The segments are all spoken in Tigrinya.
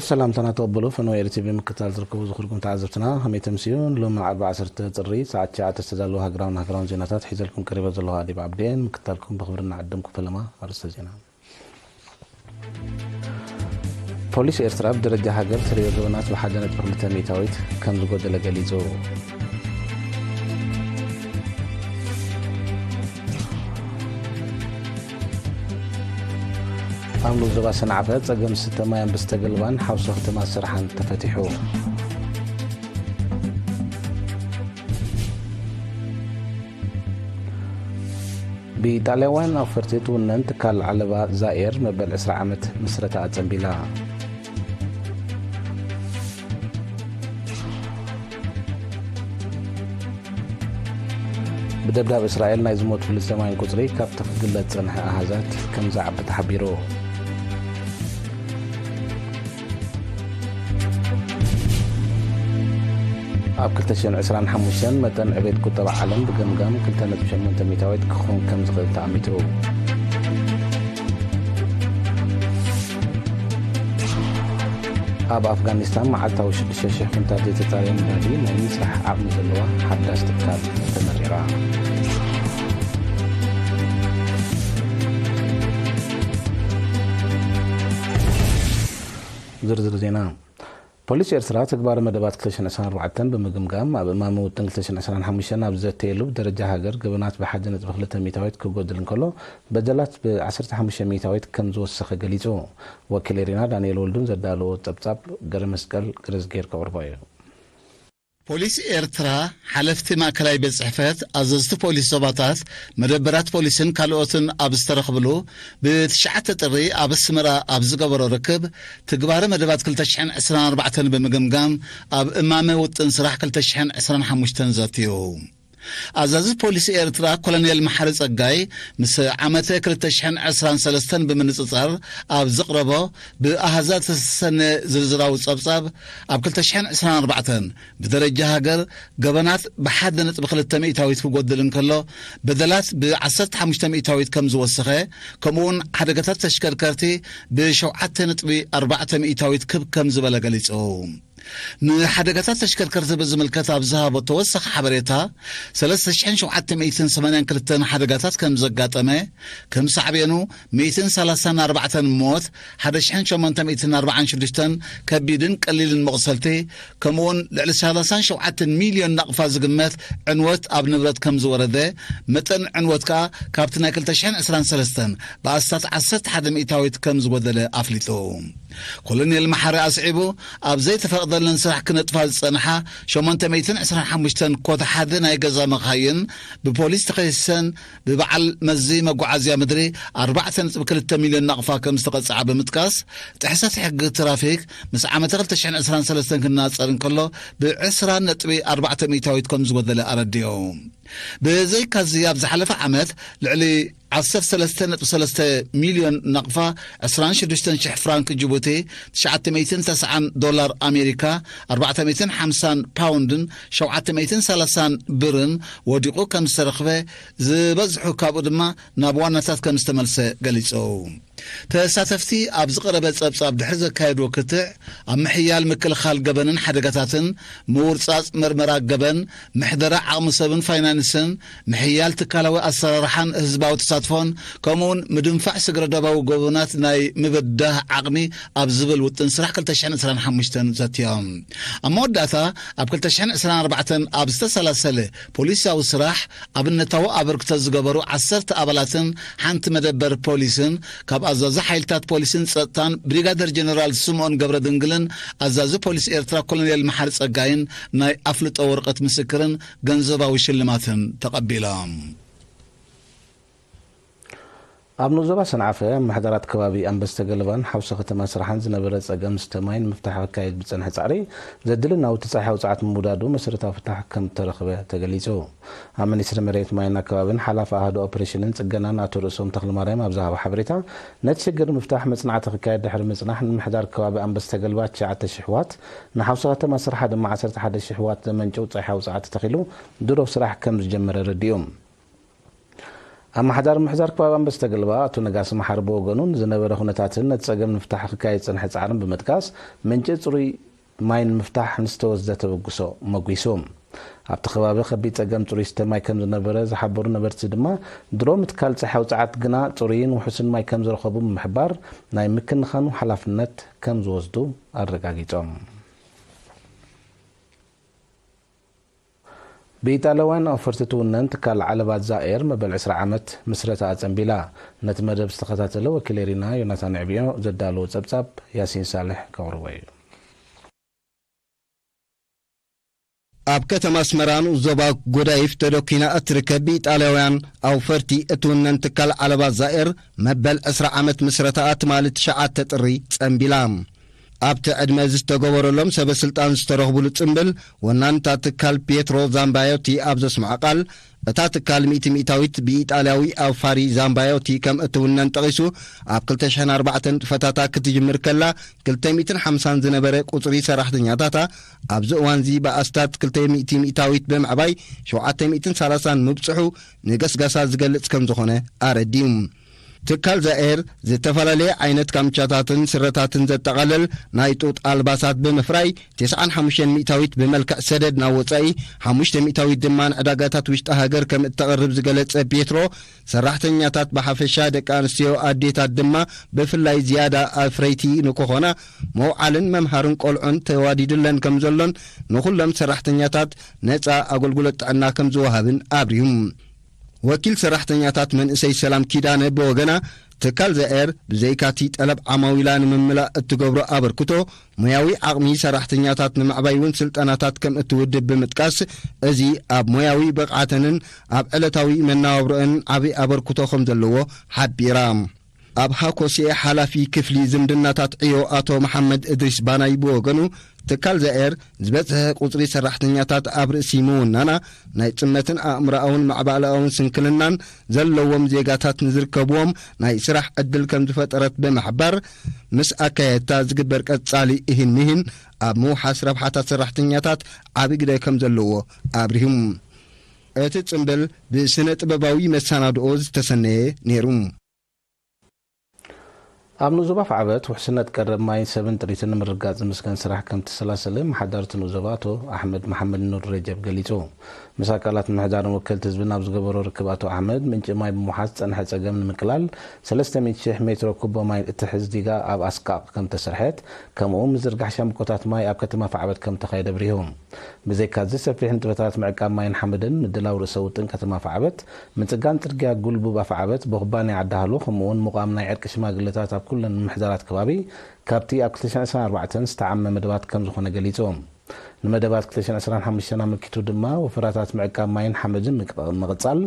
ሰላምታና ተቐበሉ። ፈነወ ኤሪ ቲቪ ምክትታል ትርከቡ ዝኹልኩም ተዓዘብትና ከመይ ተምስዩ? ሎሚ ዓርቢ ዓሰርተ ጥሪ ሰዓት ትሽዓተ ዝተዳለወ ሃገራውን ሃገራውን ዜናታት ሒዘልኩም ቀሪበ ዘለኹ ኣዲብ ዓብዴን ምክትታልኩም ብኽብሪ እናዓደምኩ ፈለማ ኣርእስተ ዜና። ፖሊስ ኤርትራ ብደረጃ ሃገር ተሪዮ ገበናት ብሓደ ነጥቢ ክልተ ሚእታዊት ከም ዝጎደለ ገሊጹ። ኣብ ንኡስ ዞባ ሰንዓፈ ጸገም ስተ ማይ ኣንበስተ ገልባን ሓውሲ ከተማ ስርሓን ተፈቲሑ። ብኢጣልያውያን ኣውፈርቲ ትውነን ትካል ዓለባ ዛኤር መበል ዕስራ ዓመት ምስረታ ኣጸንቢላ። ብደብዳብ እስራኤል ናይ ዝሞቱ ፍልስጤማውያን ቁጽሪ ካብቲ ክግለጽ ዝጸንሐ ኣሃዛት ከም ዝዓቢ ተሓቢሩ። ኣብ ክልተ ሽሕን ዕስራን ሓሙሽተን መጠን ዕቤት ቁጠባ ዓለም ብገምጋም ክልተ ነጥቢ ሸሞንተ ሚእታዊት ክኾን ከም ዝኽእል ተኣሚቱ። ኣብ ኣፍጋኒስታን መዓልታዊ ሽዱሽተ ሽሕ ኩንታል ዘይተጻረየ ነዳዲ ናይ ምስራሕ ዓቕሚ ዘለዋ ሓዳስ ትካል ተመሪቓ። ዝርዝር ዜና። ፖሊስ ኤርትራ ተግባር መደባት ክልተ ሽሕን ዕስራን ኣርባዕተን ብምግምጋም፣ ኣብ እማመ ውጥን ክልተ ሽሕን ዕስራን ሓሙሽተን ኣብ ዘተየሉ ብደረጃ ሃገር ገበናት ብሓደ ነጥቢ ክልተ ሚእታዊት ክጎድል እንከሎ፣ በደላት ብዓሰርተ ሓሙሽተ ሚእታዊት ከም ዝወሰኸ ገሊጹ። ወኪል ኤሪና ዳንኤል ወልዱን ዘዳለዎ ጸብጻብ ገረመስቀል ገረዝጌር ከቕርቦ እዩ። ፖሊስ ኤርትራ ሓለፍቲ ማእከላይ ቤት ጽሕፈት፣ ኣዘዝቲ ፖሊስ ዞባታት፣ መደበራት ፖሊስን ካልኦትን ኣብ ዝተረኽብሉ ብትሽዓተ ጥሪ ኣብ ኣስመራ ኣብ ዝገበሮ ርክብ፣ ትግባረ መደባት ክልተ ሽሕን ዕስራን ኣርባዕተን ብምግምጋም ኣብ እማመ ውጥን ስራሕ ክልተ ሽሕን ዕስራን ሓሙሽተን ዘትዩ። ኣዛዚ ፖሊስ ኤርትራ ኮሎኔል መሓሪ ጸጋይ ምስ ዓመተ ክልተ ሽሕን ዕስራን ሰለስተን ብምንጽጻር ኣብ ዘቕረቦ ብኣሃዛት ዝተሰነ ዝርዝራዊ ጸብጻብ፣ ኣብ ክልተ ሽሕን ዕስራን ኣርባዕተን ብደረጃ ሃገር ገበናት ብሓደ ነጥቢ ክልተ ሚእታዊት ክጎድል እንከሎ፣ በደላት ብዓሰርተ ሓሙሽተ ሚእታዊት ከም ዝወሰኸ፣ ከምኡውን ሓደጋታት ተሽከርከርቲ ብሸውዓተ ነጥቢ ኣርባዕተ ሚእታዊት ክብ ከም ዝበለ ገሊጹ። ንሓደጋታት ተሽከርከርቲ ብዝምልከት ኣብ ዝሃቦ ተወሳኺ ሓበሬታ፣ ሰለስተ ሽሕን ሸውዓተ ሚእትን ሰማንያን ክልተን ሓደጋታት ከም ዘጋጠመ፣ ከም ሳዕቤኑ ሚእትን ሰላሳን ኣርባዕተን ሞት፣ ሓደ ሽሕን ሸሞንተ ሚእትን ኣርባዓን ሽዱሽተን ከቢድን ቀሊልን መቑሰልቲ፣ ከምኡውን ልዕሊ ሰላሳን ሸውዓተን ሚልዮን ናቕፋ ዝግመት ዕንወት ኣብ ንብረት ከም ዝወረደ፣ መጠን ዕንወት ከኣ ካብቲ ናይ ክልተ ሽሕን ዕስራን ሰለስተን ብኣስታት ዓሰርተ ሓደ ሚእታዊት ከም ዝጎደለ ኣፍሊጡ። ኮሎኔል መሓሪ ኣስዒቡ፣ ኣብ ዘይተፈቕደለን ስራሕ ክነጥፋ ዝጸንሓ ሸሞንተ ሚእትን ዕስራን ሓሙሽተን ኮታ ሓደ ናይ ገዛ መኻይን ብፖሊስ ተኸሲሰን ብበዓል መዚ መጓዓዝያ ምድሪ ኣርባዕተ ነጥቢ ክልተ ሚልዮን ናቕፋ ከም ዝተቐጽዓ ብምጥቃስ፣ ጥሕሰት ሕጊ ትራፊክ ምስ ዓመተ ክልተ ሽሕን ዕስራን ሰለስተን ክነጻጸር እንከሎ ብዕስራ ነጥቢ ኣርባዕተ ሚእታዊት ከም ዝጎደለ ኣረዲኡ። ብዘይካዚ ኣብ ዝሓለፈ ዓመት ልዕሊ ዓሰርተ ሰለስተ ነጥቢ ሰለስተ ሚልዮን ናቕፋ፣ ዕስራን ሽዱሽተን ሽሕ ፍራንክ ጅቡቲ፣ ትሽዓተ ሚእትን ተስዓን ዶላር ኣሜሪካ፣ ኣርባዕተ ሚእትን ሓምሳን ፓውንድን ሸውዓተ ሚእትን ሰላሳን ብርን ወዲቑ ከም ዝተረኽበ፣ ዝበዝሑ ካብኡ ድማ ናብ ዋናታት ከም ዝተመልሰ ገሊጹ። ተሳተፍቲ ኣብ ዝቐረበ ጸብጻብ ድሕሪ ዘካየድዎ ክትዕ፣ ኣብ ምሕያል ምክልኻል ገበንን ሓደጋታትን፣ ምውርጻጽ መርመራ ገበን፣ ምሕደራ ዓቕሚ ሰብን ፋይናንስን፣ ምሕያል ትካላዊ ኣሰራርሓን ህዝባዊ ተሳትፎን፣ ከምኡውን ምድንፋዕ ስግረ ዶባዊ ገበናት ናይ ምብዳህ ዓቕሚ ኣብ ዝብል ውጥን ስራሕ ክልተ ሽሕን ዕስራን ሓሙሽተን ዘትዮም። ኣብ መወዳእታ፣ ኣብ ክልተ ሽሕን ዕስራን ኣርባዕተን ኣብ ዝተሰላሰለ ፖሊሳዊ ስራሕ ኣብነታዊ ኣበርክቶ ዝገበሩ ዓሰርተ ኣባላትን ሓንቲ መደበር ፖሊስን ካብ ኣዛዚ ሓይልታት ፖሊስን ጸጥታን ብሪጋደር ጀነራል ስምኦን ገብረድንግልን ኣዛዚ ፖሊስ ኤርትራ ኮሎኔል መሓሪ ጸጋይን ናይ ኣፍልጦ ወረቐት ምስክርን ገንዘባዊ ሽልማትን ተቐቢሎም። ኣብ ንኡስ ዞባ ሰንዓፈ፣ ኣብ ምሕዳራት ከባቢ ኣንበስተ ገለባን ሓውሲ ከተማ ስራሕን ዝነበረ ጸገም ስተ ማይ ንምፍታሕ ክካየድ ብጸንሐ ጻዕሪ፣ ዘድሊ ናውቲ ጸሓይ ውጽዓት ምውዳዱ መሰረታዊ ፍታሕ ከም እተረኽበ ተገሊጹ። ኣብ ሚኒስትሪ መሬት ማይን ኣከባብን ሓላፊ ኣሃዱ ኦፕሬሽንን ጽገናን ኣቶ ርእሶም ተኽለማርያም ኣብ ዝሃቦ ሓበሬታ፣ ነቲ ሽግር ንምፍታሕ መጽናዕቲ ክካየድ ድሕሪ ምጽናሕ፣ ንምሕዳር ከባቢ ኣንበስተ ገለባ ትሽዓተ ሽሕ ዋት፣ ንሓውሲ ከተማ ስራሓ ድማ ዓሰርተ ሓደ ሽሕ ዋት ዘመንጭው ጸሓይ ውጽዓት ተተኺሉ ድሮ ስራሕ ከም ዝጀመረ ኣረዲኡ። ኣመሓዳሪ ምሕዳር ከባቢ ኣንበስተ ገልባ ኣቶ ነጋሲ መሓሪ ብወገኑ፣ ንዝነበረ ኩነታትን ነቲ ጸገም ንምፍታሕ ክካየድ ዝጸንሐ ጻዕርን ብምጥቃስ፣ ምንጪ ጽሩይ ማይ ንምፍታሕ ንዝተወስደ ተበግሶ መጒሱ። ኣብቲ ከባቢ ከቢድ ጸገም ጽሩይ ዝስተ ማይ ከም ዝነበረ ዝሓበሩ ነበርቲ ድማ፣ ድሮ ምትካል ጸሓይ ውጽዓት ግና ጽሩይን ውሑስን ማይ ከም ዝረኸቡ ብምሕባር፣ ናይ ምክንኻኑ ሓላፍነት ከም ዝወስዱ ኣረጋጊጾም። ብኢጣልያውያን ኣውፈርቲ ትውነን ትካል ዓለባት ዛኤር መበል ዕስራ ዓመት ምስረታ ኣጸንቢላ። ነቲ መደብ ዝተኸታተለ ወኪል ኤሪና ዮናታን ዕብዮ ዘዳለዎ ጸብጻብ ያሲን ሳልሕ ከቕርቦ እዩ። ኣብ ከተማ ኣስመራ ንኡስ ዞባ ጎዳይፍ ተደኲና እትርከብ ብኢጣልያውያን ኣውፈርቲ እትውነን ትካል ዓለባት ዛኤር መበል ዕስራ ዓመት ምስረታኣ ትማሊ ትሽዓተ ጥሪ ጸንቢላ። ኣብቲ ዕድመ እዚ ዝተገበረሎም ሰበ ስልጣን ዝተረኽቡሉ ጽምብል፣ ወናንታ ትካል ፒየትሮ ዛምባዮቲ ኣብ ዘስምዖ ቃል፣ እታ ትካል ሚእቲ ሚእታዊት ብኢጣልያዊ ኣውፋሪ ዛምባዮቲ ከም እትውነን ጠቒሱ፣ ኣብ ክልተ ሽሕን ኣርባዕተን ንጥፈታታ ክትጅምር ከላ፣ ክልተ ሚእትን ሓምሳን ዝነበረ ቁጽሪ ሰራሕተኛታታ፣ ኣብዚ እዋንዚ ብኣስታት ክልተ ሚእቲ ሚእታዊት ብምዕባይ፣ ሸውዓተ ሚእትን ሰላሳን ምብጽሑ፣ ንገስጋሳ ዝገልጽ ከም ዝኾነ ኣረዲኡ። ትካል ዛኤር ዝተፈላለየ ዓይነት ካምቻታትን ስረታትን ዘጠቓልል ናይ ጡጥ ኣልባሳት ብምፍራይ፣ ተስዓን ሓሙሽተን ሚእታዊት ብመልክዕ ሰደድ ናብ ወጻኢ፣ ሓሙሽተ ሚእታዊት ድማ ንዕዳጋታት ውሽጢ ሃገር ከም እተቕርብ ዝገለጸ ፒየትሮ፣ ሰራሕተኛታት ብሓፈሻ፣ ደቂ ኣንስትዮ ኣዴታት ድማ ብፍላይ ዝያዳ ኣፍረይቲ ንክኾና፣ መውዓልን መምሃርን ቆልዑን ተዋዲዱለን ከም ዘሎን፣ ንኹሎም ሰራሕተኛታት ነጻ ኣገልግሎት ጥዕና ከም ዝወሃብን ኣብሪሁ። ወኪል ሰራሕተኛታት መንእሰይ ሰላም ኪዳነ ብወገና፣ ትካል ዛኤር ብዘይካቲ ጠለብ ዓማዊላ ንምምላእ እትገብሮ ኣበርክቶ፣ ሞያዊ ዓቕሚ ሰራሕተኛታት ንምዕባይ እውን ስልጠናታት ከም እትውድብ ብምጥቃስ፣ እዚ ኣብ ሞያዊ ብቕዓተንን ኣብ ዕለታዊ መነባብሮአንን ዓቢ ኣበርክቶ ከም ዘለዎ ሓቢራ። ኣብ ሃኮሲኤ ሓላፊ ክፍሊ ዝምድናታት ዕዮ ኣቶ መሓመድ እድሪስ ባናይ ብወገኑ፣ ትካል ዛኤር ዝበጽሐ ቁጽሪ ሰራሕተኛታት ኣብ ርእሲ ምውናና፣ ናይ ጽመትን ኣእምሮኣውን ማዕበላኣውን ስንክልናን ዘለዎም ዜጋታት ንዝርከብዎም ናይ ስራሕ ዕድል ከም ዝፈጠረት ብምሕባር፣ ምስ ኣካየድታ ዝግበር ቀጻሊ እሂን ምሂን ኣብ ምውሓስ ረብሓታት ሰራሕተኛታት ዓቢ ግደ ከም ዘለዎ ኣብሪሁ። እቲ ጽምብል ብስነ ጥበባዊ መሰናድኦ ዝተሰነየ ነይሩ። ኣብ ንኡስ ዞባ ኣፍዓበት ውሕስነት ቀረብ ማይን ሰብን ጥሪትን ንምርግጋጽ ዝምስገን ስራሕ ከም ተሰላሰለ ኣመሓዳሪ እቲ ንኡስ ዞባ ኣቶ ኣሕመድ መሓመድ ኑር ረጀብ ገሊጹ። ምስ ኣካላት ምምሕዳርን ወከልቲ ህዝብን ኣብ ዝገበሮ ርክብ ኣቶ ኣሕመድ፣ ምንጪ ማይ ብምውሓስ ዝጸንሐ ጸገም ንምቅላል ሰለስተ ሚእቲ ሽሕ ሜትሮ ኩቦ ማይ እትሕዝ ዲጋ ኣብ ኣስቃቕ ከም ተሰርሐት፣ ከምኡ'ውን ምዝርጋሕ ሻምብቆታት ማይ ኣብ ከተማ ኣፍዓበት ከም ተኻየደ ኣብሪሁ። ብዘይካዚ፣ ሰፊሕ ንጥፈታት ምዕቃብ ማይን ሓመድን፣ ምድላው ርእሰ ውጥን ከተማ ኣፍዓበት፣ ምጽጋን ጽርግያ ጉልቡብ ኣፍዓበት ብኩባንያ ዓዲ ሃሎ፣ ከምኡ'ውን ምቋም ናይ ዕርቂ ሽማግለታት ኣብ ኩለን ምምሕዳራት ከባቢ፣ ካብቲ ኣብ ክልተ ሽሕን ዕስራን ኣርባዕተን ዝተዓመ መደባት ከም ዝኾነ ገሊጹ። ንመደባት ክልተ ሽሕን ዕስራን ሓሙሽተን ኣመልኪቱ ድማ፣ ወፈራታት ምዕቃብ ማይን ሓመድን ምቅ-፣ ምቕጻል፣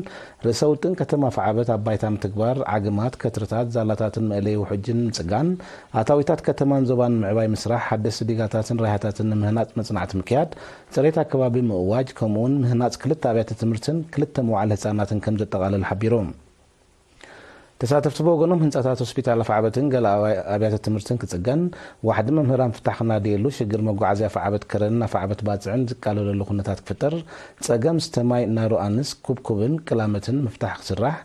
ርእሰ ውጥን ከተማ ኣፍዓበት ኣብ ባይታ ምትግባር፣ ዓግማት፣ ከትርታት፣ ዛላታትን መእለዪ ውሕጅን ምጽጋን፣ ኣታዊታት ከተማን ዞባን ምዕባይ ምስራሕ፣ ሓደስቲ ዲጋታትን ራያታትን ንምህናጽ መጽናዕቲ ምክያድ፣ ጽሬት ኣከባቢ ምእዋጅ፣ ከምኡ'ውን ምህናጽ ክልተ ኣብያተ ትምህርትን ክልተ መዋዕለ ህጻናትን ከም ዘጠቓልል ሓቢሩ። ተሳተፍቲ ብወገኖም፣ ህንጻታት ሆስፒታል ኣፍዓበትን ገለ ኣዋ-፣ ኣብያተ ትምህርትን ክጽገን፣ ዋሕዲ መምህራን ፍታሕ ክናድየሉ፣ ሽግር መጓዓዝያ ኣፍዓበት ከረንን ኣፍዓበት ባጽዕን ዝቃለለሉ ኩነታት ክፍጠር፣ ጸገም ስተ ማይ ናይሮ ኣንስ፣ ኩብኩብን ቅላመትን ምፍታሕ ክስራሕ፣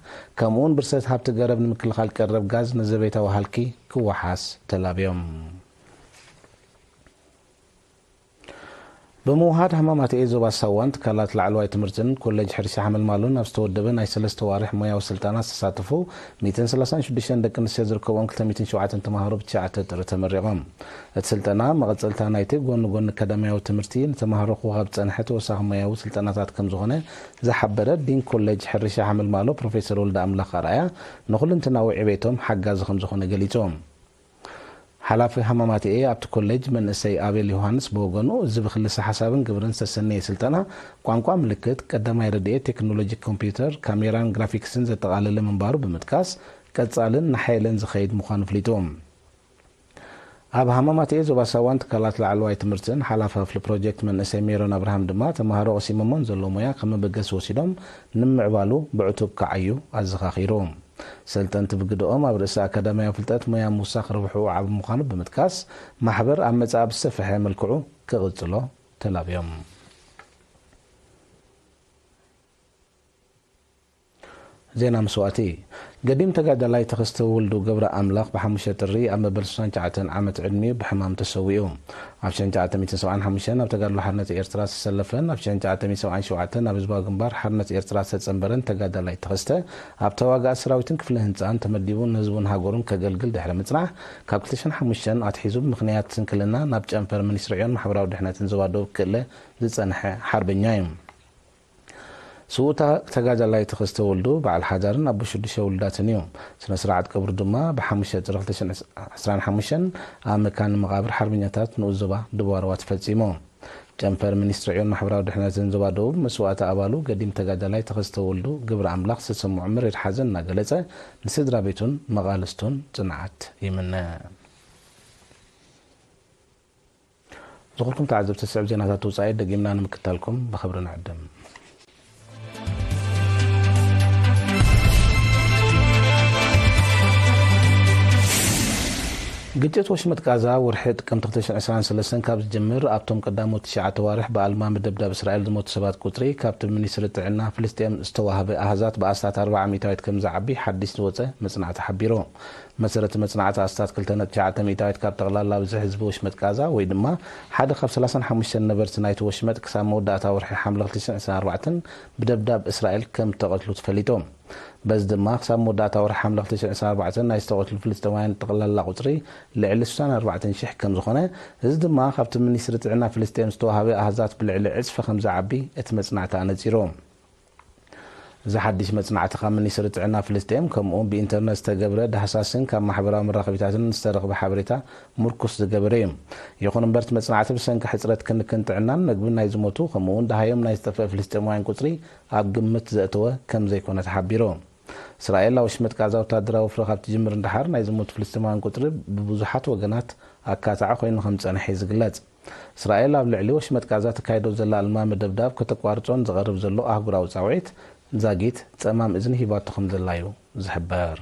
ከምኡ'ውን ብርሰት ሃብቲ ገረብ ንምክልኻል ቀረብ ጋዝ ነዘቤታዊ ሃልኪ ክወሓስ ተላብዮም። ብምውሃድ ሃማማተኤ ዞባ ሳዋን ትካላት ላዕለዋይ ትምህርትን ኮሌጅ ሕርሻ ሓመልማሎን ኣብ ዝተወደበ ናይ ሰለስተ ዋርሕ ሞያዊ ስልጠና ዝተሳተፉ ሚእትን ሰላሳን ሽዱሽተን ደቂ ኣንስትዮ ዝርከብኦም ክልተ ሚእትን ሸውዓተን ተማሃሮ ብትሽዓተ ጥሪ ተመሪቖም። እቲ ስልጠና መቐጸልታ ናይቲ ጎኒ ጎኒ ኣካዳሚያዊ ትምህርቲ ንተማሃሮ ክወሃብ ዝጸንሐ ተወሳኺ ሞያዊ ስልጠናታት ከም ዝኾነ ዝሓበረ ዲን ኮሌጅ ሕርሻ ሓመልማሎ ፕሮፌሰር ወልደ ኣምላኽ ኣርኣያ፣ ንኹልንትናዊ ዕቤቶም ሓጋዚ ከም ዝኾነ ገሊጾም። ሓላፊ ሃማማተኤ ኣብቲ ኮሌጅ መንእሰይ ኣቤል ዮሃንስ ብወገኑ፣ እዚ ብክልሰ ሓሳብን ግብርን ዝተሰነየ ስልጠና ቋንቋ ምልክት፣ ቀዳማይ ረድኤት፣ ቴክኖሎጂ ኮምፒውተር፣ ካሜራን ግራፊክስን ዘጠቓለለ ምንባሩ ብምጥቃስ፣ ቀጻልን እናሓየለን ዝኸይድ ምዃኑ ኣፍሊጡ። ኣብ ሃማማተኤ ዞባ ሳዋን ትካላት ላዕለዋይ ትምህርትን ሓላፊ ክፍሊ ፕሮጀክት መንእሰይ ሜሮን ኣብርሃም ድማ፣ ተማሃሮ ቀሲሞሞን ዘሎ ሞያ ከም መበገሲ ወሲዶም ንምምዕባሉ ብዕቱብ ክዓዩ ኣዘኻኺሩ። ሰልጠንቲ ብግደኦም፣ ኣብ ርእሲ ኣካዳሚያዊ ፍልጠት፣ ሞያ ምውሳኽ ረብሕኡ ዓቢ ምዃኑ ብምጥቃስ፣ ማሕበር ኣብ መጻኢ ብዝሰፍሐ መልክዑ ክቕጽሎ ተላብዮም። ዜና መስዋእቲ። ገዲም ተጋዳላይ ተኸስተ ወልዱ ገብረ ኣምላኽ ብሓሙሽተ ጥሪ ኣብ መበል ስሳን ትሽዓተን ዓመት ዕድሚኡ ብሕማም ተሰዊኡ። ኣብ ሸንትሽዓተ ሚእትን ሰብዓን ሓሙሽተን ኣብ ተጋድሎ ሓርነት ኤርትራ ዝተሰለፈን ኣብ ሸንትሽዓተ ሚእትን ሰብዓን ሸውዓተን ኣብ ህዝባዊ ግንባር ሓርነት ኤርትራ ዝተጸንበረን ተጋዳላይ ተኸስተ፣ ኣብ ተዋጋኢ ሰራዊትን ክፍሊ ህንጻን ተመዲቡ ንህዝቡን ሃገሩን ከገልግል ድሕሪ ምጽናሕ፣ ካብ ክልተ ሽሕን ሓሙሽተን ኣትሒዙ ብምኽንያት ስንክልና ናብ ጨንፈር ሚኒስትሪ ዕዮን ማሕበራዊ ድሕነትን ዞባ ደቡብ ክእለ ዝጸንሐ ሓርበኛ እዩ። ስዉእ ተጋዳላይ ተኸስተ ወልዱ በዓል ሓዳርን ኣቦ ሽዱሽተ ውሉዳትን እዩ። ስነ ስርዓት ቀብሩ ድማ ብ ሓሙሽተ ጥሪ ክልተ ሽሕን ዕስራን ሓሙሽተን ኣብ መካነ መቓብር ሓርበኛታት ንኡስ ዞባ ደቡብ ኣረዋ ተፈጺሙ። ጨንፈር ሚኒስትሪ ዕዮን ማሕበራዊ ድሕነትን ዞባ ደቡብ መስዋእቲ ኣባሉ ገዲም ተጋዳላይ ተኸስተ ወልዱ ገብረ ኣምላኽ ዝተሰምዖ መሪር ሓዘን እናገለጸ፣ ንስድራ ቤቱን መቓልስቱን ጽንዓት ይምነ። ዝኽርኩም ተዓዘብቲ፣ ስዕብ ዜናታት ወጻኢ ደጊምና ንምክታልኩም ብኽብሪ ንዕድም። ግጭት ወሽመጥ ጋዛ ወርሒ ጥቅምቲ ክልተ ሽሕን ዕስራን ሰለስተን ካብ ዝጅምር፣ ኣብቶም ቀዳሞት ትሽዓተ ኣዋርሕ ብኣልማ ምድብዳብ እስራኤል ዝሞቱ ሰባት ቁጽሪ፣ ካብቲ ብሚኒስትሪ ጥዕና ፍልስጤም ዝተዋህበ ኣሃዛት ብኣስታት ኣርብዓ ሚእታዊት ከም ዝዓቢ ሓድሽ ዝወጸ መጽናዕቲ ሓቢሩ። መሰረት መጽናዕቲ ኣስታት ክልተ ነጥቢ ትሽዓተ ሚእታዊት ካብ ጠቕላላ ብዝሒ ህዝቢ ወሽመጥ ጋዛ፣ ወይ ድማ ሓደ ካብ ሰላሳን ሓሙሽተን ነበርቲ ናይቲ ወሽመጥ፣ ክሳብ መወዳእታ ወርሒ ሓምለ ክልተ ሽሕን ዕስራን ኣርባዕተን ብደብዳብ እስራኤል ከም እተቐትሉ ተፈሊጡ። በዚ ድማ ክሳብ መወዳእታ ወርሒ ሓምለ ክልተ ሽሕን ዕስራን ኣርባዕተን ናይ ዝተቐትሉ ፍልስጤማውያን ጠቕላላ ቁጽሪ ልዕሊ ስሳን ኣርባዕተን ሽሕ ከም ዝኾነ፣ እዚ ድማ ካብቲ ሚኒስትሪ ጥዕና ፍልስጤም ዝተዋሃበ ኣሃዛት ብልዕሊ ዕጽፊ ከም ዝዓቢ እቲ መጽናዕቲ ኣነጺሩ። እዚ ሓድሽ መጽናዕቲ ካብ ሚኒስትሪ ጥዕና ፍልስጤም፣ ከምኡውን ብኢንተርነት ዝተገብረ ዳህሳስን ካብ ማሕበራዊ መራኸቢታትን ዝተረኽበ ሓበሬታ ምርኩስ ዝገበረ እዩ። ይኹን እምበር፣ እቲ መጽናዕቲ ብሰንኪ ሕጽረት ክንክን ጥዕናን መግብን ናይ ዝሞቱ፣ ከምኡውን ደሃዮም ናይ ዝጠፍአ ፍልስጤማውያን ቁጽሪ ኣብ ግምት ዘእተወ ከም ዘይኮነ ተሓቢሩ። እስራኤል ኣብ ወሽመጥ ጋዛ ወታደራዊ ወፍሪ ካብ ትጅምር ንደሓር፣ ናይ ዝሞቱ ፍልስጤማውያን ቁጽሪ ብብዙሓት ወገናት ኣካታዒ ኮይኑ ከም ዝጸንሐ እዩ ዝግለጽ። እስራኤል ኣብ ልዕሊ ወሽመጥ ጋዛ ተካይዶ ዘላ ኣልማሚ ደብዳብ ከተቋርጾ ንዝቐርብ ዘሎ ኣህጉራዊ ጻውዒት ዛጊት ጸማም እዝኒ ሂባቶ ከም ዘላ እዩ ዝሕበር።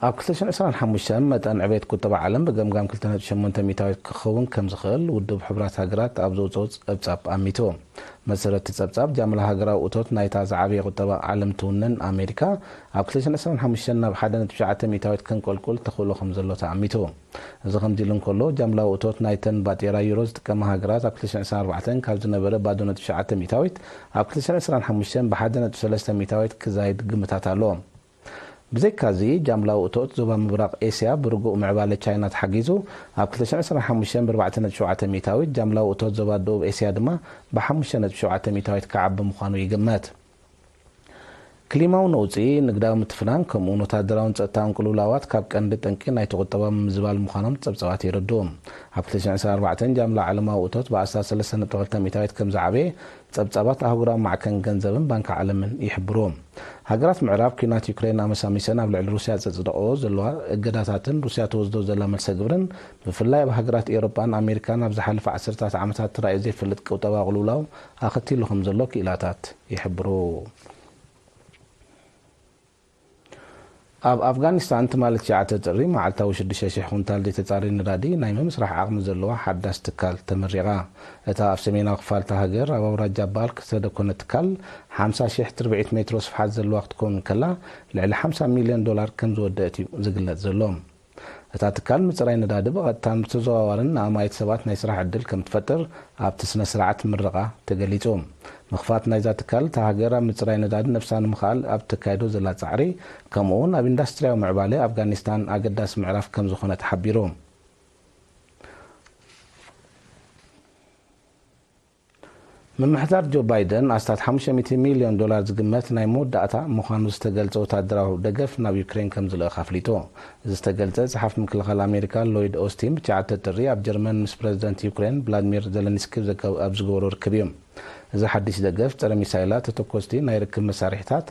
ኣብ ክልተ ሽሕን ዕስራን ሓሙሽተን መጠን ዕቤት ቁጠባ ዓለም ብገምጋም ክልተ ነጥቢ ሸሞንተ ሚእታዊት ክኸውን ከም ዝኽእል ውድብ ሕቡራት ሃገራት ኣብ ዘውጽኦ ጸብጻብ ኣሚቱ። መሰረት እቲ ጸብጻብ፣ ጃምላ ሃገራዊ እቶት ናይታ ዝዓበየ ቁጠባ ዓለም ትውንን ኣሜሪካ ኣብ ክልተ ሽሕን ዕስራን ሓሙሽተን ናብ ሓደ ነጥቢ ትሽዓተ ሚእታዊት ከንቆልቁል ተኽእሎ ከም ዘሎ ተኣሚቱ። እዚ ከምዚ ኢሉ እንከሎ፣ ጃምላዊ እቶት ናይተን ባጤራ ዩሮ ዝጥቀማ ሃገራት ኣብ ክልተ ሽሕን ዕስራን ኣርባዕተን ካብ ዝነበረ ባዶ ነጥቢ ትሽዓተ ሚእታዊት ኣብ ክልተ ሽሕን ዕስራን ሓሙሽተን ብሓደ ነጥቢ ሰለስተ ሚእታዊት ክዛይድ ግምታት ኣሎ። ብዘይካዚ፣ ጃምላዊ እቶት ዞባ ምብራቕ ኤስያ ብርጉእ ምዕባለ ቻይና ተሓጊዙ ኣብ ክልተ ሽሕን ዕስራን ሓሙሽተን ብኣርባዕተ ነጥቢ ሸውዓተ ሚእታዊት፣ ጃምላዊ እቶት ዞባ ደቡብ ኤስያ ድማ ብሓሙሽተ ነጥቢ ሸውዓተ ሚእታዊት ክዓቢ ምዃኑ ይግመት። ክሊማዊ ነውጺ፣ ንግዳዊ ምትፍናን፣ ከምኡውን ወተሃደራውን ጸጥታውን ቅልውላዋት ካብ ቀንዲ ጠንቂ ናይቲ ቁጠባ ምምዝባል ምዃኖም ጸብጻባት የረድኡ። ኣብ ክልተ ሽሕን ዕስራን ኣርባዕተን ጃምላ ዓለማዊ እቶት ብኣስታት ሰለስተ ነጥቢ ክልተ ሚእታዊት ከም ዝዓበየ ጸብጻባት ኣህጉራዊ ማዕከን ገንዘብን ባንኪ ዓለምን ይሕብሩ። ሃገራት ምዕራብ፣ ኲናት ዩክሬን ኣመሳሚሰን ኣብ ልዕሊ ሩስያ ዘጽድቐኦ ዘለዋ እገዳታትን ሩስያ ትወስዶ ዘላ መልሰ ግብርን፣ ብፍላይ ኣብ ሃገራት ኤውሮጳን ኣሜሪካን ኣብ ዝሓለፈ ዓሰርታት ዓመታት ተራእዩ ዘይፈልጥ ቁጠባዊ ቅልውላው ኣኸቲሉ ከም ዘሎ ክኢላታት ይሕብሩ። ኣብ ኣፍጋኒስታን ትማሊ ትሽዓተ ጥሪ መዓልታዊ ሽዱሽተ ሽሕ ኩንታል ዘይተጻረየ ነዳዲ ናይ ምምስራሕ ዓቕሚ ዘለዋ ሓዳስ ትካል ተመሪቓ። እታ ኣብ ሰሜናዊ ክፋል እታ ሃገር ኣብ ኣውራጃ ባልክ ዝተደኮነት ትካል፣ ሓምሳ ሽሕ ትርብዒት ሜትሮ ስፍሓት ዘለዋ ክትከውን እንከላ፣ ልዕሊ ሓምሳ ሚልዮን ዶላር ከም ዝወደአት እዩ ዝግለጽ ዘሎ። እታ ትካል ምጽራይ ነዳዲ ብቐጥታን ብተዘዋዋርን ንኣማኢት ሰባት ናይ ስራሕ ዕድል ከም ትፈጥር ኣብቲ ስነ ስርዓት ምረቓ ተገሊጹ። ምኽፋት ናይዛ ትካል፣ እታ ሃገር ኣብ ምጽራይ ነዳዲ ነብሳ ንምኽኣል ኣብ ተካይዶ ዘላ ጻዕሪ፣ ከምኡ'ውን ኣብ ኢንዳስትሪያዊ ምዕባለ ኣፍጋኒስታን ኣገዳሲ ምዕራፍ ከም ዝኾነ ተሓቢሩ። ምምሕዳር ጆ ባይደን ኣስታት ሓሙሽተ ሚእቲ ሚልዮን ዶላር ዝግመት ናይ መወዳእታ ምዃኑ ዝተገልጸ ወታደራዊ ደገፍ ናብ ዩክሬን ከም ዝልእኽ ኣፍሊጡ። እዚ ዝተገልጸ፣ ጸሓፊ ምክልኻል ኣሜሪካ ሎይድ ኦስቲን ብትሽዓተ ጥሪ ኣብ ጀርመን ምስ ፕረዚደንት ዩክሬን ቭላድሚር ዘለንስኪ ዘገ-፣ ኣብ ዝገበሮ ርክብ እዩ። እዚ ሓድሽ ደገፍ፣ ጸረ ሚሳይላት፣ ተተኮስቲ፣ ናይ ርክብ መሳርሒታት፣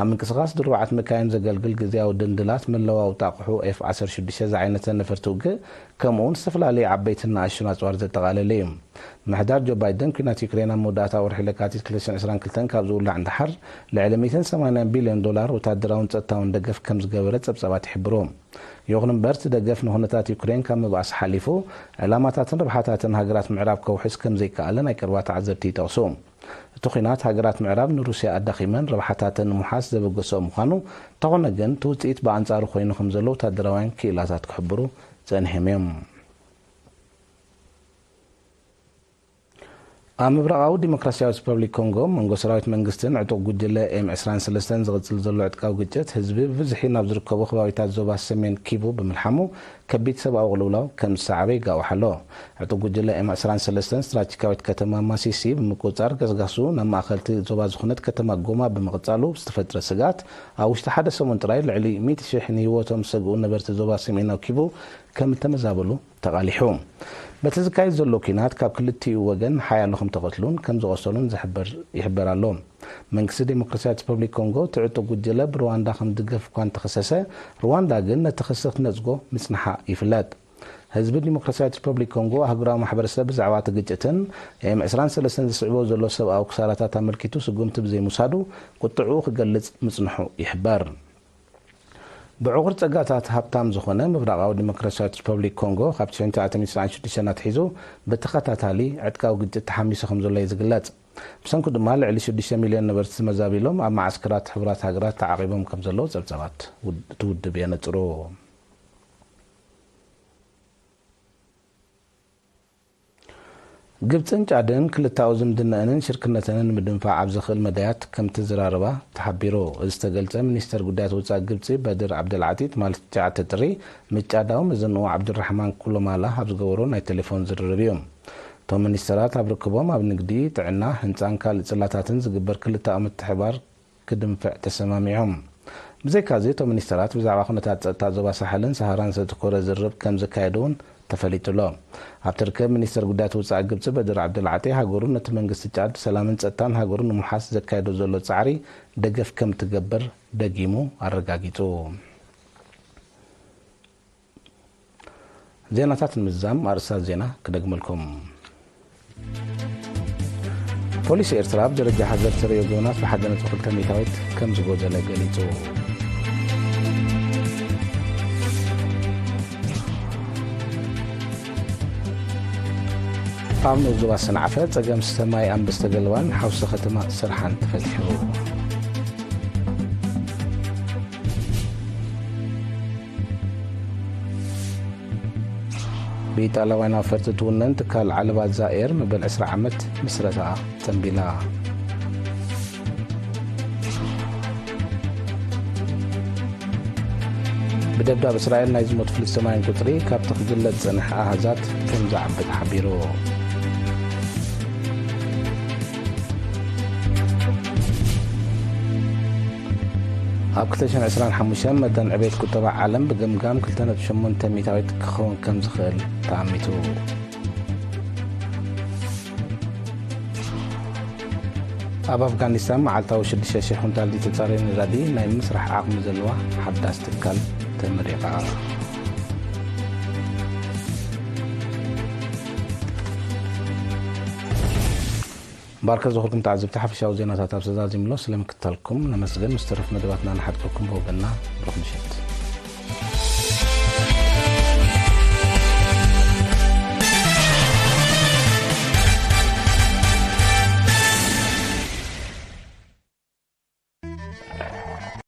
ኣብ ምንቅስቓስ ድሩዓት መካይን ዘገልግል ግዝያዊ ድንድላት፣ መለዋወጢ ኣቑሑ ኤፍ ዓሰርተ ሽዱሽተ ዝዓይነተ ነፈርቲ ውግእ፣ ከምኡ'ውን ዝተፈላለዩ ዓበይትን ንኣሽቱን ኣጽዋር ዘጠቓለለ እዩ። ምሕዳር ጆ ባይደን፣ ኲናት ዩክሬን ኣብ መወዳእታ ወርሒ ለካቲት ክልተ ሽሕን ዕስራን ክልተን ካብ ዝውላዕ ንደሓር፣ ልዕሊ ሚእትን ሰማንያን ቢልዮን ዶላር ወታደራውን ጸጥታውን ደገፍ ከም ዝገበረ ጸብጻባት ይሕብሩ። ይኹን እምበር፣ እቲ ደገፍ ንኹነታት ዩክሬን ካብ ምብኣስ ሓሊፉ፣ ዕላማታትን ረብሓታትን ሃገራት ምዕራብ ከውሕስ ከም ዘይከኣለ ናይ ቀረባ ተዓዘብቲ ይጠቕሱ። እቲ ኲናት ሃገራት ምዕራብ ንሩስያ ኣዳኺመን ረብሓታተን ንምውሓስ ዘበገሰኦ ምዃኑ፣ እንተኾነ ግን እቲ ውጽኢት ብኣንጻሩ ኮይኑ ከም ዘሎ ወታደራውያን ክኢላታት ክሕብሩ ጸኒሖም እዮም። ኣብ ምብራቓዊ ዲሞክራሲያዊት ሪፐብሊክ ኮንጎ መንጎ ሰራዊት መንግስትን ዕጡቕ ጉጅለ ኤም ዕስራን ሰለስተን ዝቕጽል ዘሎ ዕጥቃዊ ግጭት ህዝቢ ብብዝሒ ናብ ዝርከቦ ከባቢታት ዞባ ሰሜን ኪቡ ብምልሓሙ ከቢድ ሰብኣዊ ቅልውላው ከም ዝሰዓበ ይጋዋሕ ኣሎ። ዕጡቕ ጉጅለ ኤም ዕስራን ሰለስተን ስትራቴጂካዊት ከተማ ማሲሲ ብምቁጽጻር ገስጋሱ ናብ ማእኸልቲ ዞባ ዝኾነት ከተማ ጎማ ብምቕጻሉ ዝተፈጥረ ስግኣት ኣብ ውሽጢ ሓደ ሰሙን ጥራይ ልዕሊ ሚእቲ ሽሕ ንህይወቶም ዝሰግኡ ነበርቲ ዞባ ሰሜናዊ ኪቡ ከም እተመዛበሉ ተቓሊሑ። በቲ ዝካየድ ዘሎ ኲናት ካብ ክልቲኡ ወገን ሓያሎ ከም ተቐትሉን ከም ዝቖሰሉን ዝሕበር ይሕበር ኣሎ። መንግስቲ ዴሞክራሲያዊት ሪፐብሊክ ኮንጎ እቲ ዕጡቕ ጉጅለ ብሩዋንዳ ከም ዝድገፍ እኳ እንተኸሰሰ፣ ሩዋንዳ ግን ነቲ ክሲ ክትነጽጎ ምጽንሓ ይፍለጥ። ህዝቢ ዲሞክራሲያዊት ሪፐብሊክ ኮንጎ ኣህጉራዊ ማሕበረሰብ ብዛዕባ እቲ ግጭትን ኤም ዕስራን ሰለስተን ዘስዕቦ ዘሎ ሰብኣዊ ክሳራታት ኣመልኪቱ ስጉምቲ ብዘይምውሳዱ ቁጥዕኡ ክገልጽ ምጽንሑ ይሕበር። ብዕቑር ጸጋታት ሃብታም ዝኾነ ምብራቓዊ ዲሞክራሲያዊት ሪፐብሊክ ኮንጎ ካብ ሽዱሽተ ሚእቲ ትስዓን ሽዱሽተን ኣትሒዙ ብተኸታታሊ ዕጥቃዊ ግጭት ተሓሚሱ ከም ዘሎ እዩ ዝግለጽ። ብሰንኩ ድማ ልዕሊ ሽዱሽተ ሚልዮን ነበርቲ ተመዛቢሎም ኣብ መዓስከራት ሕቡራት ሃገራት ተዓቒቦም ከም ዘለዉ ጸብጻባት ውድ-፣ እቲ ውድብ የነጽሩ። ግብጽን ጫድን ክልተኣዊ ዝምድናኣንን ሽርክነተንን ንምድንፋዕ ኣብ ዘኽእል መዳያት ከም ትዘራረባ ተሓቢሩ። እዚ ዝተገልጸ ሚኒስተር ጉዳያት ወጻኢ ግብጺ በድር ዓብደልዓጢ ትማሊ ትሽዓተ ጥሪ ምስ ጫዳዊ መዘንኡ ዓብዱራሕማን ኩሎማላ ኣብ ዝገበሮ ናይ ቴሌፎን ዝርርብ እዩ። እቶም ሚኒስተራት ኣብ ርክቦም ኣብ ንግዲ፣ ጥዕና፣ ህንጻን ካልእ ጽላታትን ዝግበር ክልተኣዊ ምትሕባር ክድንፍዕ ተሰማሚዖም። ብዘይካዚ እቶም ሚኒስተራት ብዛዕባ ኩነታት ጸጥታ ዞባ ሳሕልን ሰሃራን ዘተኮረ ዝርርብ ከም ዘካየዱ እውን ተፈሊጡ ኣሎ። ኣብቲ ርክብ ሚኒስተር ጉዳያት ወጻኢ ግብጺ በድር ዓብደልዓጢ ሃገሩ ነቲ መንግስቲ ጫድ ሰላምን ጸጥታን ሃገሩ ንምውሓስ ዘካየዶ ዘሎ ጻዕሪ ደገፍ ከም ትገብር ደጊሙ ኣረጋጊጹ። ዜናታት ንምዝዛም ኣርእስታት ዜና ክደግመልኩም። ፖሊስ ኤርትራ ኣብ ደረጃ ሃገር ተርእዮ ገበናት ብሓደ ነጥቢ ክልተ ሚእታዊት ከም ዝጎደለ ገሊጹ። ኣብ ንኡስ ዞባ ሰንዓፈ ጸገም ስተ ማይ ኣንበስተ ገልባን ሓውሲ ከተማ ስርሓን ተፈቲሑ። ብኢጣልያውያን ኣውፈርቲ ትውነን ትካል ዓለባ ዛኤር መበል ዕስራ ዓመት ምስረታ ተንቢላ። ብደብዳብ እስራኤል ናይ ዝሞት ፍልስጤማውያን ቁጽሪ ካብቲ ክግለጽ ዝጸንሐ ኣሃዛት ከም ዝዓቢ ተሓቢሩ። ኣብ ክልተ ሽሕን ዕስራን ሓሙሽተን መጠን ዕቤት ቁጠባ ዓለም ብግምጋም ክልተ ነጥቢ ሸሞንተ ሚእታዊት ክኸውን ከም ዝኽእል ተኣሚቱ። ኣብ ኣፍጋኒስታን መዓልታዊ ሽዱሽተ ሽሕ ኩንታል ዘይተጻረየ ነዳዲ ናይ ምስራሕ ዓቕሚ ዘለዋ ሓዳስ ትካል ተመሪቓ። ባርከ ዝኹርኩም ተዓዘብቲ ሓፈሻዊ ዜናታት ኣብ ተዛዚምሎ ስለ ምክታልኩም ነመስግን። ምስ ተረፍ መደባትና ንሓድገኩም ብወገንና ብሩኽ ምሸት።